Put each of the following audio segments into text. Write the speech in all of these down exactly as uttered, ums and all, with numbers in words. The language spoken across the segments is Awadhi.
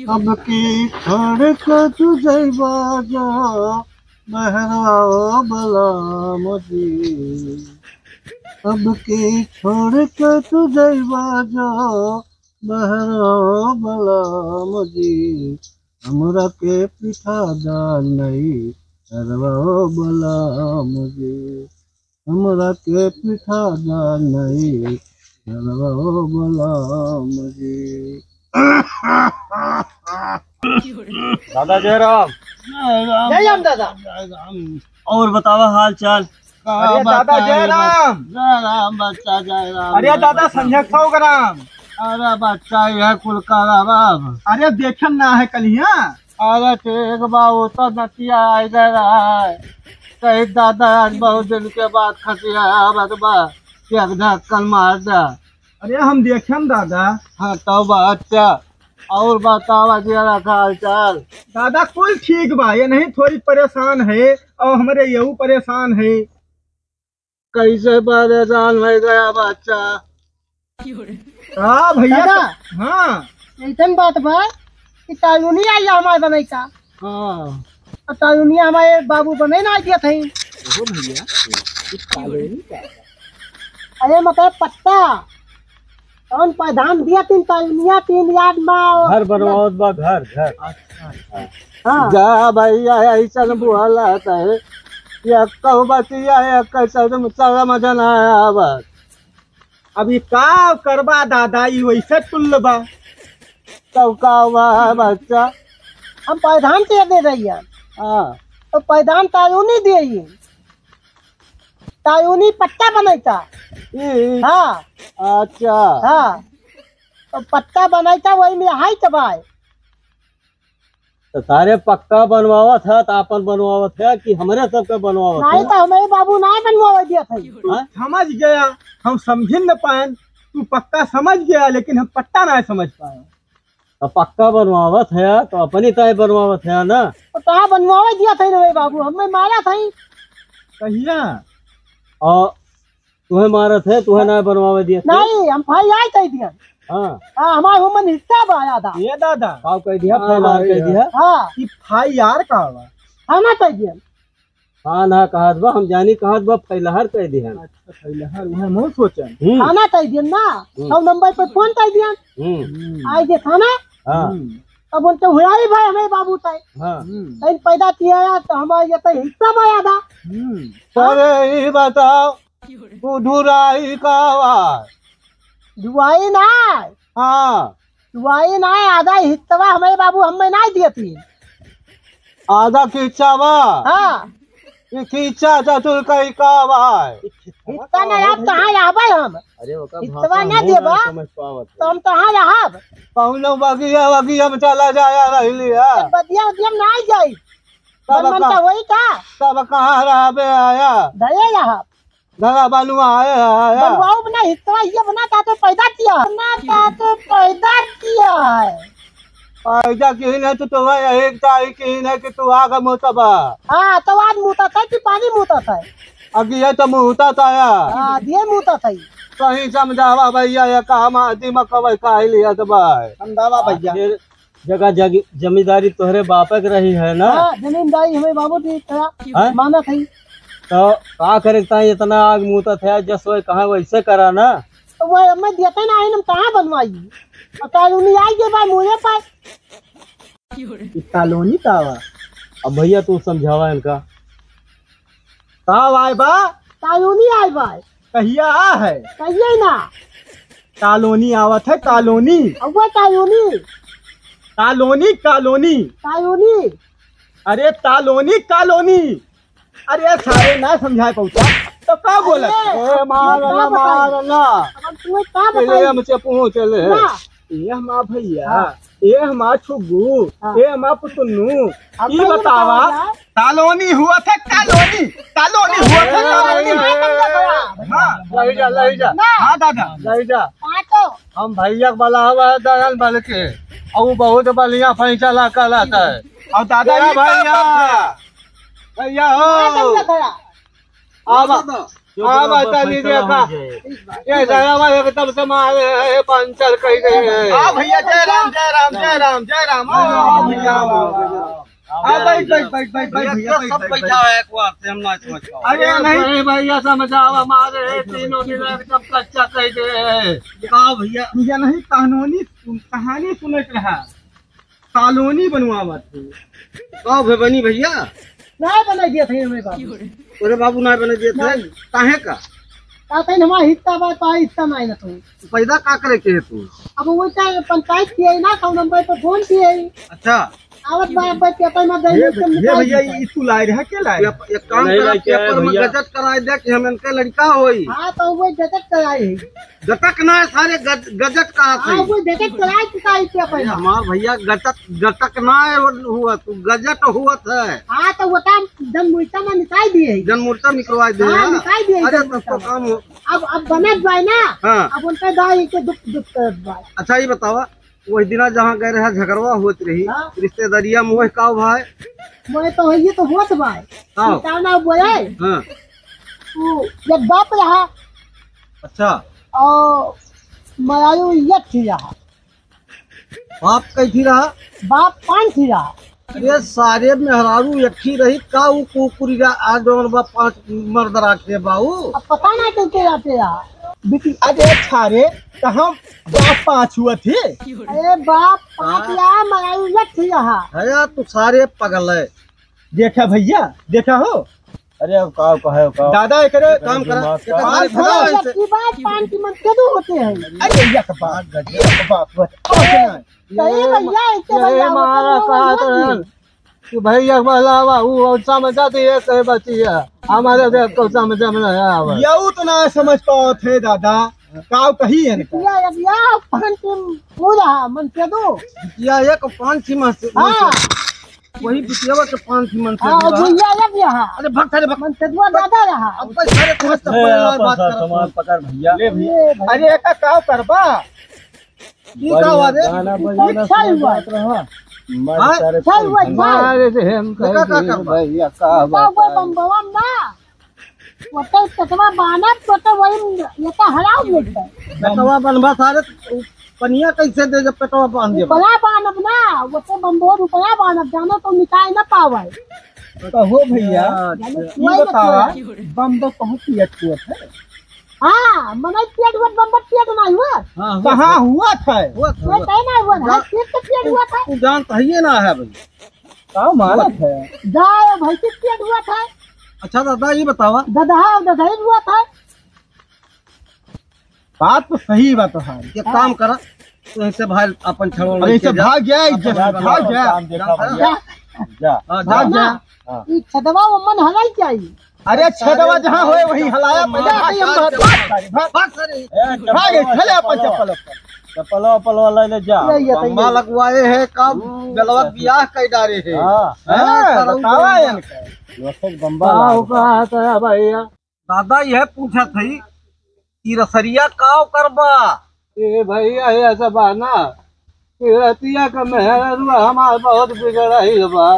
अब की छोड़ के तू जइबा जो बहरवा ओ बलम जी। अब की छोड़ के तू जइबा जो बहरवा ओ बलम जी। हमरा के पिठा दा नई सरवा ओ बलम जी। हमरा के पिठा दा नई सरवा ओ बलम जी। दादा जय राम। जय राम। जय राम दादा। जय राम। और बतावा हाल चाल। का अरे दादा बताई जय बच-, राम। जय राम बच्चा, जय राम, अरे जय दादा बच्चा। संझा के सौ ग्राम। अरे बच्चा यह कुल करा बाब। अरे देखन ना है कलिया। अरे ठीक बा, वो तो नतिया आइ गए रहा है। कही दादा आज बहुत दिन के बाद खसिया आवत बा, एक धक्कन मार दा। अरे हम देखेम दादा। हाँ, तब अच्छा। और बतावा जरा का हाल चाल? दादा कुल ठीक बा, ये नहीं थोड़ी परेशान है और हमरे यहू परेशान है। कैसे परेशान हो गया बच्चा? हाँ भैया, दादा। तो, हाँ। ऐसन बात बा कि तायुनी आई हमार बनैता। हाँ। और तायुनिया हमारे बाबू बने ना दिया थे। ओहो भैया, ये तायुनी का है? अरे मतलब पट्टा, कौन प्रधान दिया तीन तायुनिया तीन याद मा। घर बनवावत बा, घर, घर। अच्छा। हाँ। जा भैया, ऐसन बोलत है, या कहू बतिया, या कैसे तुम चला मजा ना आवत। अब ई का करबा दादा, ई वैसे तुल्ल बा। तब का हुआ है बच्चा? हम पैदान के दे रही है। हाँ। तो पैदान तायूनी दे ही। तायूनी पट्टा बनैता। ई? हाँ। अच्छा। हाँ। तो पट्टा बनैता वही में हाई तबाय। तो सारे पक्का बनवावत है, तो आपन बनवावत है कि हमरे सबके बनवावत नहीं, है? तो हमारे बाबू ना बनवावे दिया था। हाँ? समझ गया, हम समझिन न पाएन, तू पक्का समझ गया, लेकिन हम पट्टा ना समझ पाए। तो पक्का बनवावत है, तो अपनी ताई बनवावत है ना? तो कहाँ बनवावे दिया था रे बाबू, हमें मारा था ही। कहिया? और तुहे मारत है, तुहे ना बनवावे दिया था? नहीं, हम भाई आए कह दिया। हाँ। हाँ, हमारे हुमन हिस्सा बा आधा। ये दादा। का कह दिया? हाँ, फैलार कह दिया? हाँ। ई भाई यार का बा? हाँ, ना कह दिया। हाँ, ना कहत बा, हम जानी कहत बा, फैलहर कह दिया। अच्छा, फैलहर, उहे मोर सोचन। हम्म। थाना कह दिया ना, हम्म। सौ नंबर पे फोन कह दिया। हम्म। हम्म। आए जे थाना। हाँ। हम्म। तब उनके हुराई भाई हमें बाबू ताई। हाँ। हम्म। तैन पैदा किया है, तो हमारे ये तो हिस्सा बा आधा। हम्म। अरे, ई बताओ, तू ढुराई का बा? ढुआई ना। हाँ। ढुआई ना, आधा हिस्सा हमें बाबू हमें ना दिए थी। आधा खींचा बा? हाँ। ये खींचा चतुर कई का बा? हिस्सा ना, आप कहाँ रहबे हम? अरे, ओकर हिस्सा भाषा ना हम देबा, ना समझ पावत तो है। हम कहाँ रहब? कौनो बगिया, बगिया में चला जाया रहली है। तो बगिया, बगिया में ना आई जाई। तब मन मन का, का होई का? तब कहाँ रहबे आया? धरे रहब। धरा बलुआ आया, आया। बलुआ बना हिस्सा ये बना का तो पैदा किया। बना का तो पैदा किया है। पैदा किही नहीं तो, तो वही एक तारीख किही नहीं कि तू आग मुतबा। हाँ, तो आज मुतत है कि पानी मुतत है? अगिया ये तो मुतत आया। हाँ, ये मुतत है। कहीं समझावा भैया, ये काम दिमाग कबै काहे लिया तो भाई। समझावा भैया। फिर जगह जग-, जमींदारी तोहरे बापे के रही है ना? हाँ, जमींदारी हमें बाबू जी थोड़ा हाँ? मानत है। तो का करे के ताई इतना आग मुतत है, जस वही कहाँ वैसे करा ना। तो वह हमें देते ना है, हम कहाँ बनवाई? और तालूनी आई के बाद मुझे पास। ई तालूनी का बा? अब भैया तू समझावा इनका। का आए बा? तालूनी आए बा। कहिया आ है? कहिए ना। कालोनी आवत है, कालोनी। अब वो तालूनी। कालोनी, कालोनी। तालूनी। अरे तालोनी, कालोनी। अरे सारे ना समझाए पहुंचा। तो का बोलत? अरे, ए, मार अब का ना, बताई? मार ना। अब तुम्हें का चले, बताई? हमसे पूछ ले। ना। ए हमार भैया, हाँ। ए हमार छुग्गू, हाँ। ए हमार पुतुन्नू, अब ई तो ये बतावा, बतावा। कालोनी हुआ था, कालोनी, कालोनी हुआ था, ए, कालोनी। ए, ए, हाँ। लई जा, लई जा। ना। हाँ दादा। लई जा। पाँचों। हम भैया के बुलावा है दयाल बल के, और वो बहुत बढ़िया फैसला करत है। और दादा ए ये भैया, का भैया हो। ना समझा था। आवा। हाँ, बता दीजिए का। ये ड्राइवर एकदम से मारे है, पंचर कर दे है। हाँ भैया, जय राम, जय राम, जय राम, जय राम। आओ, आओ भैया, आओ, आओ, आओ। हाँ, बैठ, बैठ, बैठ, बैठ, बैठ, भैया, भैया, बैठ, सब बैठ, बैठा बैठ। है, एक बार से हम ना समझ पाओ। अरे नहीं। अरे भैया, समझाओ, हमारे है, तीनों दिन एकदम कच्चा कर दे है। का भैया? भैया नहीं, कहानी सुन, कहानी सुनत रहा। कॉलोनी बनवावत है। का भे बनी भैया? ना बना दिया था हमें बाबू। अरे बाबू ना बना दिया था। नहीं। काहे का? का कहीं हमारा हिस्सा बा, तो हिस्सा नहीं ना तो। पैदा का करे के है तू? अब वो क्या पंचायत की है ना, सौ नंबर पर फोन की है। अच्छा। आवत बा, अब पेपर में ये, गई तो ये निकाल भैया, दी। ये तू लाए रहा, के लाए? एक, एक काम नहीं करा, लाए, क्या है पेपर में भैया? गजट कराए दे कि हम इनके लड़का होई। हाँ, तो वो गजट कराए है। गटक ना है सारे, गज-, गजट कहा हाँ, से? वो गजट कराए के काहे के अरे अपन? हमार भैया गटक, गटक ना है, वो हुआ तू गजट हुआ था। हाँ, तो वो काम जनमोर्चा में निकाल दिए। जनमोर्चा निकलवा दे हाँ, ना। निकाल दिए अरे तब जनमोर्चा तो में। काम हो। अब, अब बनत जाए ना। हाँ। अब उनका दाई के दुख, दुख करत जाए। अच्छा, ये बतावा, वही दिना जहाँ गए रहे झगड़वा होत रही, हाँ। रिश्तेदारिया में वही का भाई? मैं तो ये तो होत भाई। हाँ। का ना बोले? हाँ। तू एक बाप रहा। अच्छा। और मरारू एक ही रहा। बाप कैथी रहा? बाप पाँच ही रहा। अरे सारे मेहरारू एक ही रही का? उ कुकुरी रा-, आ जौन बा पाँच मर्द राखे बा उ। अब पता ना कैसे रहते रहा। बिटी, अरे सारे, तो हम बाप पाँच हुआ थे। अरे बाप पाँच हाँ। रहा, मरारू एक ही रहा। है यार, तू सारे पगल है। देखा भैया, देखा हो। अरे अब का कहे, का दादा, एकरे काम करा, दिमाग एकरे का काम आज करा। भैया, की बात पान की मन के दो होते हैं। अरे, एक बात, एक बात, बस, और सुना। सही ये, भैया, ऐसे ये भैया, हमारा मतलब, कहा तो लोग है कि भैया बुलावा, वो और समझा तो ये सही बची है, हमारे देख को समझ में नहीं आवा। ये तो ना समझ पाओ थे दादा, का कही है इनका? बिटिया, अब या पान की पूरा मन के दो। बिटिया, एक पान की मन से, हाँ। वही बिटियावा के पान की मन से हाँ, दो, हाँ। भैया, अब यहाँ। अरे भक्त, अरे भक्त। मन से दुआ दादा रहा। अब भाई सारे तुम्हें ए, चप्पल वाला अपन बात साथ करत सामान हो। पकड़ भैया। ले भैया। ये भाई। अरे एका का करबा? ई का हुआ रे? गाना बजाना अच्छा हुआ। सुनत रहा। मार हाँ? सारे अच्छा हुआ, फूल अच्छा। मारे से हम देखा कहे का कि करबा? भैया का का हुआ बताई? बम्बवा ना? ओते पेटवा बान्हब, तो, तो वही ये तो हराम मिलता है। पेटवा बान्हबा सारे, उ पनिया कैसे दे जब पेटवा बान्ह देबा? उपला बान्हब ना, ओते बम्बवा उपला बान्हब, जानो तो निकाय ना पावे। तो हो भैया, अच्छा। जानो ई बतावा, बम्बो कहूँ पियत हुआ है? हाँ, मने पेट हुआ, बम्बो पेट नहीं हुआ। हाँ, हुआ कहाँ था। हुआ था? हुआ था, पेट हुआ है था। ना हुआ था, जा-, पेट तो पेट हुआ था। तू जानत है ये ना है भाई। का मानत है? गाय और भैंसी के पेट हुआ था। अच्छा दादा, ये बतावा। गदहा और गदही हुआ था। बात तो सही बात है। ये हाँ। काम करा, तो इनसे भाई अपन छड़वा अरे, इनसे लेके जा। भाग गया, इज्जत से भाग गया। काम देखा भैया। जा। हाँ, भाग जा। गया। हाँ। ई छदवा वो मन हलाई चाहिए। अरे, छेदवा जहाँ होए, वहीं हलाया, पहले भाग, भाग, भाग, भाग। भाग, सारे। ए, भाग, चप्पल, चले अपन चप्पल। चप्पल, अपन। चप्पल, चप्पल वाला ले जा। ले, ये तो बम्बा ये। लगवाए है, का हम्म, गलवा बियाह कई डारे है। हाँ। हाँ, हाँ, सरऊ बतावा बम्बा। इनका। लोग बम्बा का लाग बा। कहा था भैया? दादा, यह पूछत हई कि रसरिया काव करबा? ए भैया, ये सब बा ना, कि रतिया का मेहररुआ हमार बहुत बिगड़ाई बा।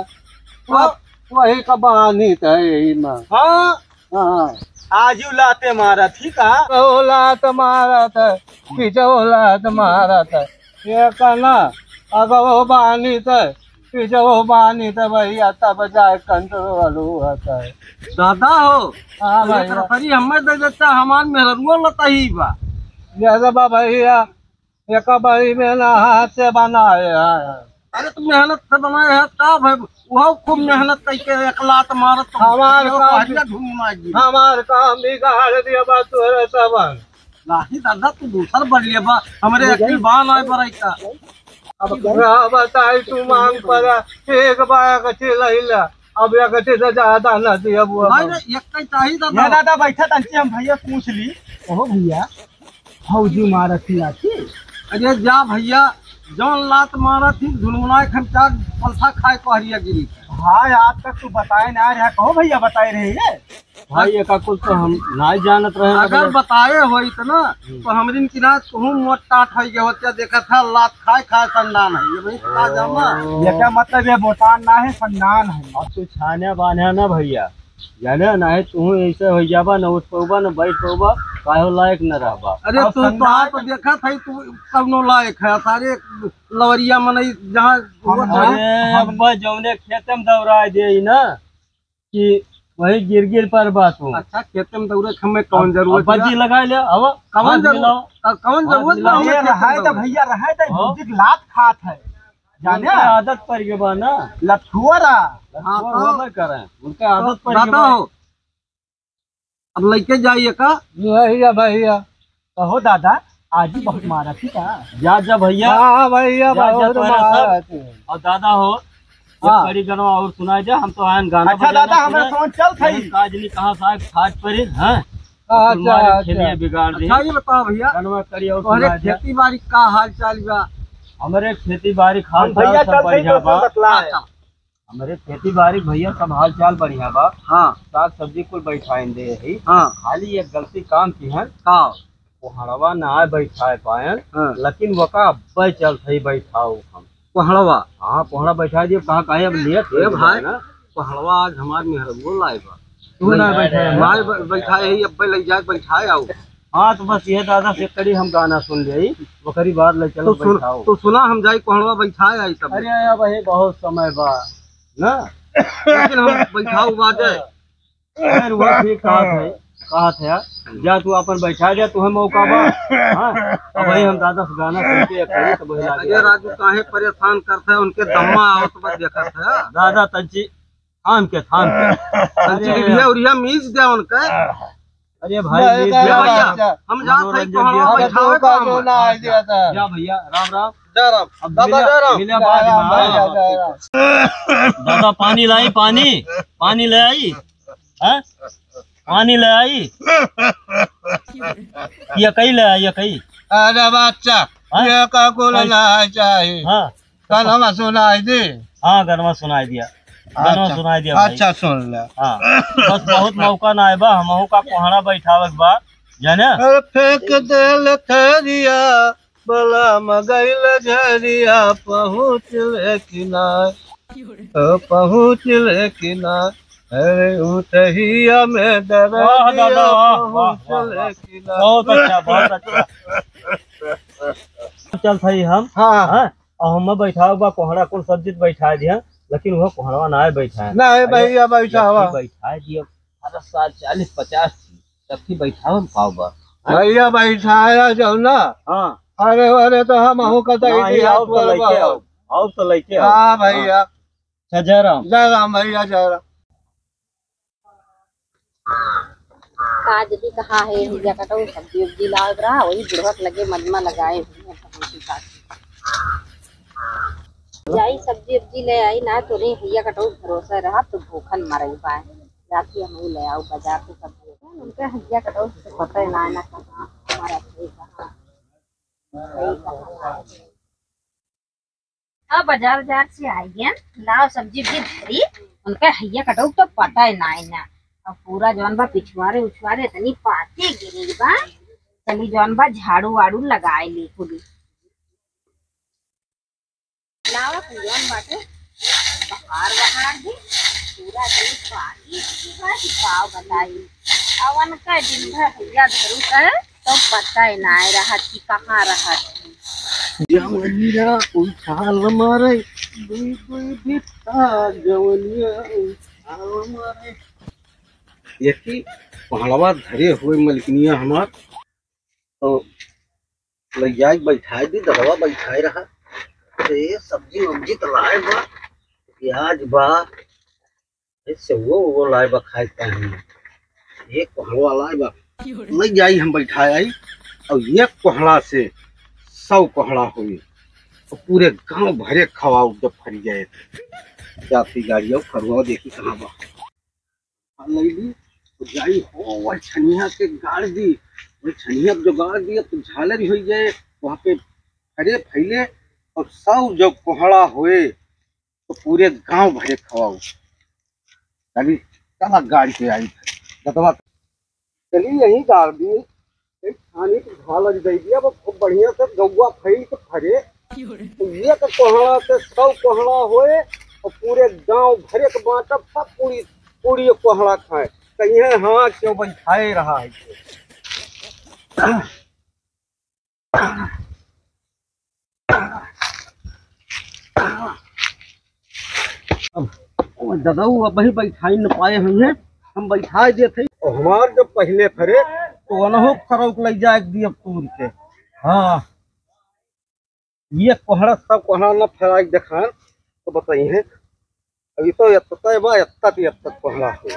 हाँ। वही का बानी त है यही में। हाँ। हाँ। आजू लाते मारत ही का? ओ लात मारत है, पिछो लात मारत है। ये कहना, अगर वो बानी त, पिछो बानी त भैया, तब जाए control हुआ त। दादा हो, हाँ तो भैया। एक रसरी हमें दे देता, हमार मेहररुआ लता ही बा। ये सब बा भैया, एक बारी में ना हाथ से बनाए हैं। अरे, तू मेहनत से बनाए है, का भाई? वह खूब मेहनत करके एक लात मारत तो हमार वो काम, पहले ढूंढना जी। हमार काम बिगाड़ दिया बा तोरे सबन। नाही दादा, तू दूसर बढ़ लिया बा, हमरे अखिल बान आए पर का। अब का बताई, तू मांग पर एक बार कच्ची लइला, अब एक कच्ची से ज्यादा ना दिया बुआ। नहीं, नहीं, एक कहीं चाहिए दादा। ये दादा बैठा तंची, हम भैया पूछ ली। ओहो भैया, भौजी मारत ही लाठी। अरे जा भैया, जौन लात मारत ही, झुनमुनाए खन चार पलथा खाए को हरिया गिरी। भाई, आज तक तू बताए ना रहा, कहो भैया बताए रहे ये। भाई, एका कुछ तो हम ना जानत रहे, अगर मतलब बताए होइत ना, हम्म। तो हमरिन की ना कहूँ मोट टाट होई गए होते, देखा था लात खाए खाए संडान है, ये भाई का जाना। ये का मतलब ये बोतान ना है, संडान है। अब तू छाने बान्हे ना भैया, जाने, नाहीं तू ऐसे होइ जाबा, न उठ पउबा, न बैठ पउबा, काहे लायक न रहबा। अरे अब तू संदाय तोहार तो देखत है, तू कौनो लायक है, सारे लवरिया मनई जहाँ हम, अरे, हम अब्बा जौने खेते में दौड़ाइ देई ना, कि वही गिर गिर पर बा तू। अच्छा, खेते में दौड़े के हमें कौन अब, जरूरत अब बा? जी लगाइ ले, अब कौन हाथ जरूरत? मिलाओ। क-, कौन हाथ जरूरत बा मिलाओ। हमें ये खेते में रहाए दे दौड़े? भैया, रहाए दे, हाँ? भौजी के लात खात है। जाने? उनका आदत पड़ गया बा ना। लठुआ रहा। हाँ, लठुआ तो होबे करे। उनका आदत पड़ गया बा। हो। अब लइके जाइए का? भैया, भैया। कहो दादा, आज ही बहुत मारा थी का? जा, जा भैया। हाँ, भैया, जा, जा, बहुत तोहरा मारा सब। थी। और दादा हो, एक हाँ। कड़ी गनवा और सुनाइ दे, हम तो आयन गाना अच्छा, बजाना दादा, हमरा सुने। सोच चल थई। हम काज नहीं कहाँ साहब खाट पड़ी, हाँ? अच्छा, तुम्हारे अच्छा। खेलिए बिगाड़ दे। अच्छा, ये बताओ भैया, गनवा कड़ी और तोहरे सुनाइ दे। खेती बाड़ी का हाल चाल बा? हमरे खेती बाड़ी के हाल हम भैया चाल सब चल थई बढ़िया तो बा। बतला। अच्छा। हमरे खेती बाड़ी भैया सब हाल चाल बढ़िया बा। हाँ। साग सब्जी कुल बैठाइन दे ही। हाँ। खाली एक गलती काम की है। का? कोहड़वा ना बैठाए पाएन, हाँ। लेकिन वका अब्बे चलत ही बैठाओ हम। कोहड़वा? हाँ, कोहड़ा बैठाए दिए, कहाँ काहे अब लेट ए हो भाई, गया ना। कोहड़वा आज हमार मेहरबुओ लाए बा। तू ना बैठाए? मार ब-, बैठाए ही, अब्बे लइ जाए, बैठाए आओ। हाँ, तो बस ये दादा से करी हम गाना सुन ले, ओकरी बाद ले चलो तो सुन, बैठाओ। तो सुना हम जाई कोहड़वा बैठाए आई तब। अरे अब ये बहुत समय बा ना। लेकिन हम बैठाओ बाटे। खैर, वो ठीक कहत है, कहत है, जा तू अपन बैठा जा, तुहे मौका बा। हाँ, अब वही हम दादा से गाना सुन के करी, तो वही लागे। अरे राजू, काहे परेशान करत है, उनके दम्मा आवत बा देखत है। दादा तंची थाम के, थाम के। तंची अरे, उरिया, उरिया मीज दे उनके। अरे भाई, भाई, मीज दे। भैया, हम जात है, मनोरंजन कहवा दिया। बैठावे तो हम। ना आइडिया था। जा भैया, राम राम। जा राम। अब दादा, मिला, जा राम। मिला बाद में। भाई, जा, जा, जा। दादा, पानी लाई, पानी, पानी ले आई। हैं? पानी ले आई। ये कई ले आई, ये कई। अरे बच्चा, हाँ? ये का कुल ना चाहिए। हाँ। गनवा सुनाई दी। हाँ, गनवा सुनाई दिया। गनवा अच्छा। सुनाई दिया भाई। अच्छा, सुन ले। हाँ। बस बहुत मौका ना आए बा, हमहू का कोहड़ा बैठावे के बा, जाने? अरे फेंक देल थरिया, बलम गइल झरिया, पहुँच ले कि ना, ओ पहुँच ले कि ना, अरे उठहिया में दरदिया, वाह दादा, वाह, वाह, पहुँच ले कि ना। बहुत अच्छा, बहुत अच्छा। चल भाई हम, हाँ। हाँ, और हम बैठाओ बा कोहड़ा कुल सब्जी बैठा दिया, लेकिन वो कोहड़वा ना बैठा है। ना है भैया, बैठा हुआ। बैठा दिया, हर साल चालीस पचास चक्की बैठावम का बा? भैया बैठाया जाओ ना। हाँ। अरे, अरे, तो हम अहू का तो नहीं, इतिहास आओ तो बोल लेके बा। आओ, आओ तो लेके आओ। हाँ भैया। अच्छा, जय राम। जय राम भैया, जय राम। का जदी कहा है, भैया कटऊ सब्जी उब्जी लावे रहा, वही बुढ़वा के लगे मजमा लगाए हुए हैं, तो हम की बात। जाई सब्जी उब्जी ले आई ना, तो नहीं भैया कटऊ भरोसा रहा, तो भूखन मरई पाए। जाती हम ही ले आओ बाजार से सब्जी। उनके हइया कटऊ से पता ही ना, ना कहाँ हमारा सही कहाँ, सही कहाँ। अब बाजार, बाजार से आई गया, लाओ सब्जी भी धरी, उनके हइया कटऊ तो पता ही ना है ना। अब पूरा जौन बा पिछुआरे उछुआरे इतनी पाती गिरी बा, चली जौन बा झाड़ू वाड़ू लगाए ली कुली। लावा कुल जौन बाटे, बहार बहार दी, पूरा दिन पानी की बा कि का बताई। अवन का दिन भर हइया धरू का, तो पता ही ना रहत कि कहाँ रहत। जवनिया उछाल मारे, दुई दुई बित्ता, जवनिया उछाल मारे। देखी, पहलवा धरे हुए मलकिनिया हमार, तो लइ जाए बैठाए दी, ददवा बैठाए रहा। अरे सब्जी उब्जी तो लाए बा, प्याज बा, ए सेवो वो लाए बा खाए के टाइम में। एक कोहड़वा लाए बा, लइ जाई हम बैठाए आई। और एक कोहड़ा से सौ कोहड़ा होई, और पूरे गांव भरे खवाऊ जब फरी जाए। जाती गाड़ी और फरुआ देखी कहाँ बा। लइली, तो जाई हो, वह छनिया के गाड़ दी, वह छनिया जो गाड़ दी, तो झालर ही होई जाए, वहाँ पे फरे फैले, और सौ जो कोहड़ा होए, तो पूरे गांव भरे खवाऊ। चली, चला गाड़ी के आई, दतवा। चली यहीं गाड़ दी, एक छानी के झालर दे दिया, वो खूब बढ़िया से गौवा फैल के फरे। तो एक कोहड़ा से सौ कोहड़ा होए, और पूरे गांव भरे के बांटब, सब पूरी पूरी कोहड़ा खाए। कहिए हाँ, क्यों बैठाए रहा है? अब ददऊ अब ही बैठाई न पाए हुए हैं, हम बैठाए देत हई। और हमार जब पहिले फरे, तो वनहु फरौक लई जाए दिए अब तूर के। हाँ, ये कोहड़ा, सब कोहड़ा न फराई देखान, तो बताई है। अभी तो एत्ता बा, एत्ता तो एत्ता कोहड़ा हो।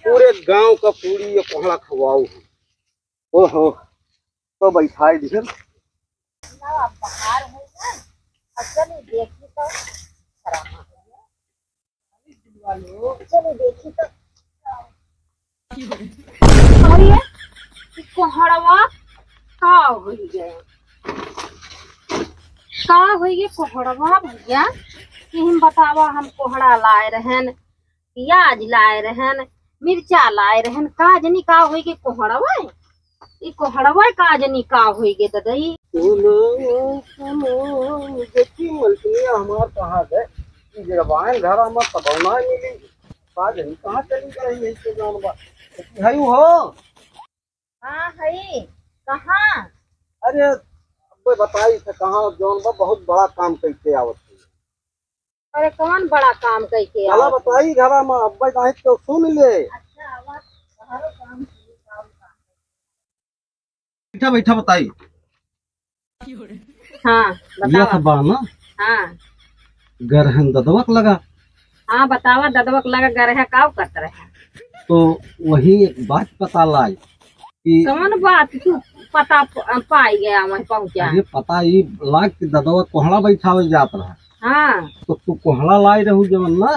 पूरे गांव का पूरी ये कोहड़ा खवाऊ है। ओहो, तो बैठाई दिहन। ना, अब बाहर है ना, अब चली देखी तो, शर्मा है। चली देखी तो। अरे, ई कोहड़वा का होई गया? का होई गया कोहड़वा भैया? कि हम बतावा, हम कोहड़ा लाए रहन, प्याज लाए रहन, मिर्चा लाए रहन, का जनी का होई गे कोहड़वा? ई कोहड़वा का जनी का होई गे ददई? सुनो, सुनो, देखी मलकिनिया हमार कहाँ गए? ई जब आए घरा में तब ना मिली। का जनी कहाँ चली गई है के जानबा? देखी हई हो? हाँ हई। कहाँ? अरे, अब बताई से कहाँ जौन बा बहुत बड़ा काम करके आवत है। अरे, कौन बड़ा काम कइके चला आवत? बताई घरा में, अब्बे नाहीं तो सुन ले। अच्छा, आवा, तोहरो काम सुनी, काम, काम। बैठा, बैठा बताई। हाँ, ये बतावा। सब बा ना? हाँ। गरहन ददवक लगा। हाँ, बतावा, ददवक लगा, गरह काव करत रहे? तो वही एक बात पता लाई कि कौन बात तू पता प-, पाई गया, वहीं पहुँचा? अरे, पता ई लाग कि ददवा कोहड़ा बैठावे जात रहा। हाँ। तो तू कोहड़ा लाई रहू जवन ना,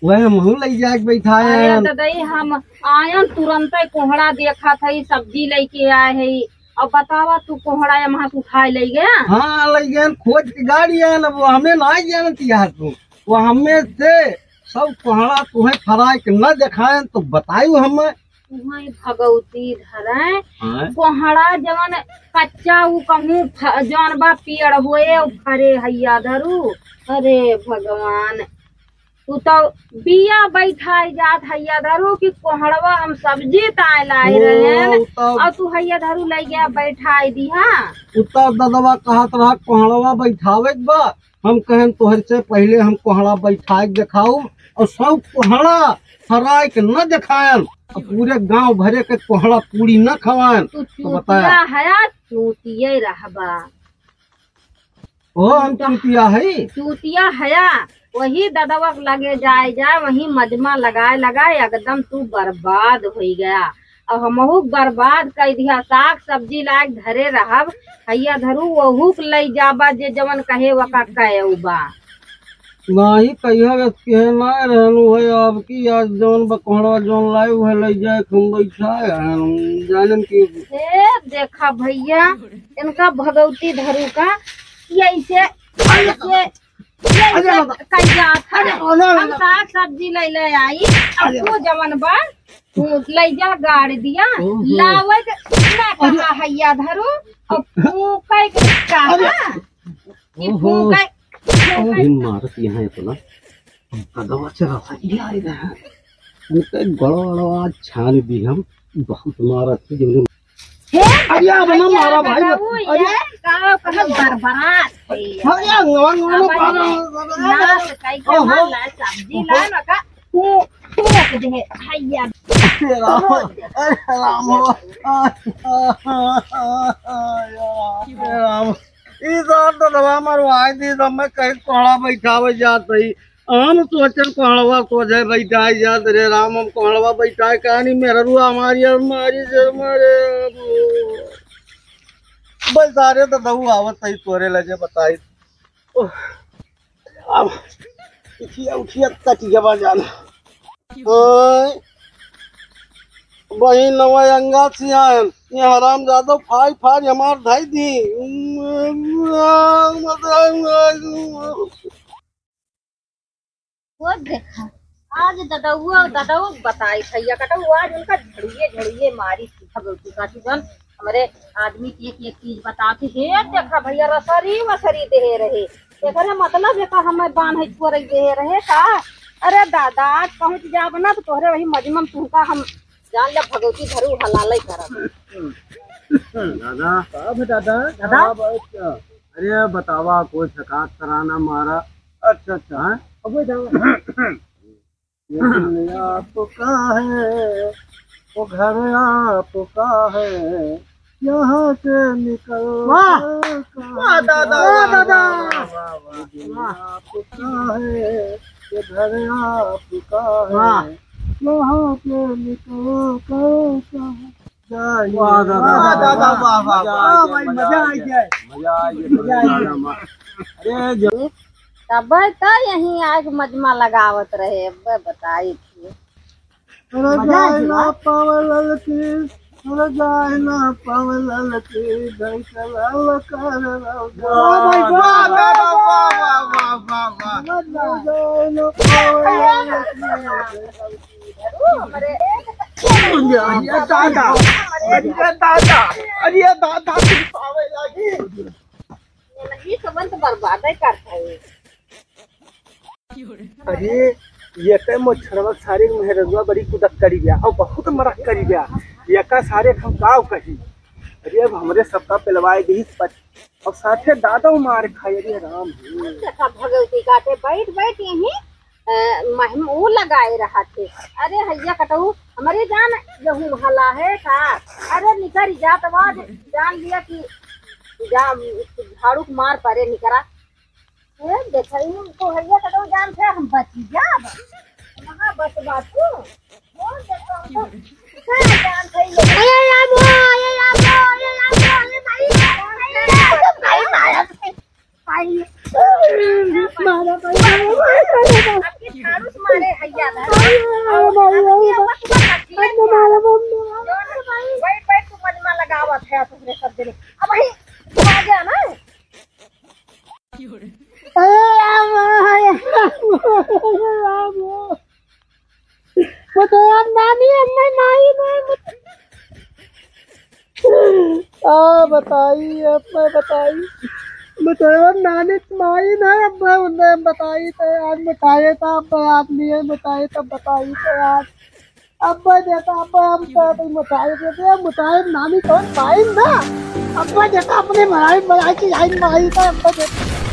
वह हमहू लई जाए के बैठाए अरे हन। ददई, हम आयन तुरंते कोहड़ा देखत हई, सब्जी लइके आए हई। अब बतावा, तू कोहड़ा यहाँ से उठाए लई गया? हाँ, लई गए, खोज के गाड़ी आयन, अब वो हमें ना जानत यहाँ तू। वो हमें से सब कोहड़ा तुहे फराई के न देखाएन तो बतायु हमें। तुहे भगवती धरे, हाँ? कोहड़ा जवन कच्चा उ कहूँ फ-, जवन बा पेड़ होए उ फरे हैया धरू। अरे भगवान, तू तो बिया बैठाए जात हैया धरू कि कोहड़वा हम सब्जी ताए लाए ओ, रहे हैं उ तो और तू हैया धरू लई गया बैठाए दिहा। उ तो ददवा कहत रहा कोहड़वा बैठावे के बा, हम कहन तोहर से पहिले हम कोहड़ा बैठाए के देखाऊ और सब कोहड़ा फराए के न देखायन और पूरे गांव भरे के कोहड़ा पूरी न खवायन। तू तो बताया। चूतिया हया, चूतिये रहबा। ओ, हम चूतिया है? चूतिया हया, वही ददवक लगे जाए जाए, वही मजमा लगाए लगाए एकदम तू बर्बाद होई गया। अब हमहू के बर्बाद कई दिहा। साग सब्जी लायक धरे रहब, हैया धरू वहू के लई जाबा जे जवन कहे वका कहे बा। नाही कहिया बस के ना रहनु है आपकी, आज जवन बकोहड़ा जवन लाए उहे लई जाए हम बैठा है, हम जानन की। ए देखा भैया, इनका भगवती धरू का, ये ऐसे, ऐसे अरे बाबा। कई जात है। अरे, ओ, ना, ना, हम ना। साग सब्जी ले ले आई, अब अरे। तू जवन बा, तू ले जा गाड़ दिया, ओहो। लावे के ना अरे। कहा हैया धरू, अब फूके के कहा, अरे। कि ओहो। फूके, फूके। अरे मारत यहाँ इतना, गदवा से रसा ही आ रहा है। उनके गड़वा गड़वा छान दी हम, बहुत मारत है, जौन हे, अरे, अब ना भैया, मारा भाई, बताओ, अरे। ये का कहत बरबरात है। अरे, अंगवा, अंगवा अब मारा। नाश कई के ओहो। मार ला, सब्जी ला, ओहो। ना का, फू-, फूक दे, भैया। अरे राम, अरे राम हो। अरे राम। ई सार तो दवा मरवाई दी, तो मैं कहीं कोहड़ा बैठावे जात रही। हम सोचन कोहड़वा सोझे बैठाए जात रे राम, हम कोहड़वा बैठाए कहानी मेहरुआ हमारी, हमारी से हमारे। बस सारे तो दऊ आवत सही तोरे लगे बताई। ओह, अब उठिया, उठिया कट गवा जाना। ओए, बहिन नवा अंगा से आयन, ये हराम जादव फाई फाई हमार धाई दी। वो देखा, आज ददउआ, ददउ बताई भैया कटउ, आज उनका झड़िए, झड़िए मारी थी भगवती का, कि जौन हमरे आदमी के एक, एक चीज बताती, हे देखा भैया, रसरी, वसरी देहे रहे। एकरे मतलब है का हमें बान्हे छोड़ देहे रहे का? अरे दादा, आज पहुँच जाब ना तो तोहरे वही मजमा में तुहका हम जान ले भगवती धरू हलाले करब। दादा। का बे दादा? दादा? का बात का? अरे बतावा, कोई ठकात तराना मारा। अच्छा, अच्छा। हाँ? अबे दादा। ये दुनिया आपका है, वो घर आपका है, यहाँ से निकल वाह! कर कहाँ वाह, दादा, जाए? वाह, दादा! वाह, वाह, वाह, वाह। ये दुनिया आपका है, ये घर आपका है, वाह। यहाँ से निकल कर कहाँ जाए? वाह, दादा, वाह, वाह, दादा, वाह, वाह, वाह, वाह, वाह, वाह, वाह, भाई, मजा आ गया। मजा आ गया, मजा आ गया। मजा आ गया। अरे, जो तबे त यहीं आके मजमा लगावत रहे, अब्बे बताई थी। अरे मजा आ जाए गया। ना पावे ललकी, अरे जाए ना पावे ललकी, ढंग से लाल कर रहो। वाह भाई, वाह, वाह, वाह, वाह, वाह, वाह, वाह। अरे जाए ना पावे ललकी। अरे दादा, अरे दादा, अरे दादा, पावे लगी। ये सब तो बर्बादे करता है। अरे, ये कई मच्छरवा सारे मेहररुआ बड़ी कुदक करी गया और बहुत मरक करी गया। ये का सारे हम काव कही। अरे, अब हमरे सबका पिलवाए गई पच-, और साथे दादा मार खाए। अरे राम हे। देखा भगवती काटे, बैठ बैठ यहीं, अ, महिम वो लगाए रहा थे। अरे हैया कटऊ, हमरे जान यहू हला है का? अरे निकर जात बाद जान लिया कि जा, झाड़ू के मार परे निकरा। ए, देखई तो हइया कतौ जान से हम बची जाब। कहाँ बचबा तू? ओ, देखो, हम तो कहाँ जान से ये। अरे रामो, अरे रामो, अरे रामो, अरे भाई, अरे भाई, मारा भाई, मारा भाई, मारा भाई। आपके झाड़ू से मारे हइया ना। अरे भाई, अरे भाई, अरे मारा भाई, मारा भाई। बैठ, बैठ, तू मजमा लगावत है, तुमरे सब जने। अब भाई, तू आ गया ना। अरे राम, अरे राम, अरे राम। वो तो यार नानी, अम्मा, माई, माई, मत-, आ, बताई, अम्मा, बताई। वो तो यार नानी, माई ना, अम्मा, उन्हें बताई तो यार, बताए था, अम्मा, याद नहीं है, बताए तो, बताई तो यार। अब्बा देखा, अब्बा हम तो अभी मुताहिद है, मुताहिद नानी कौन पाइन ना? अब्बा देखा अपने मराई, मराई की लाइन मराई था, अब्बा देखा।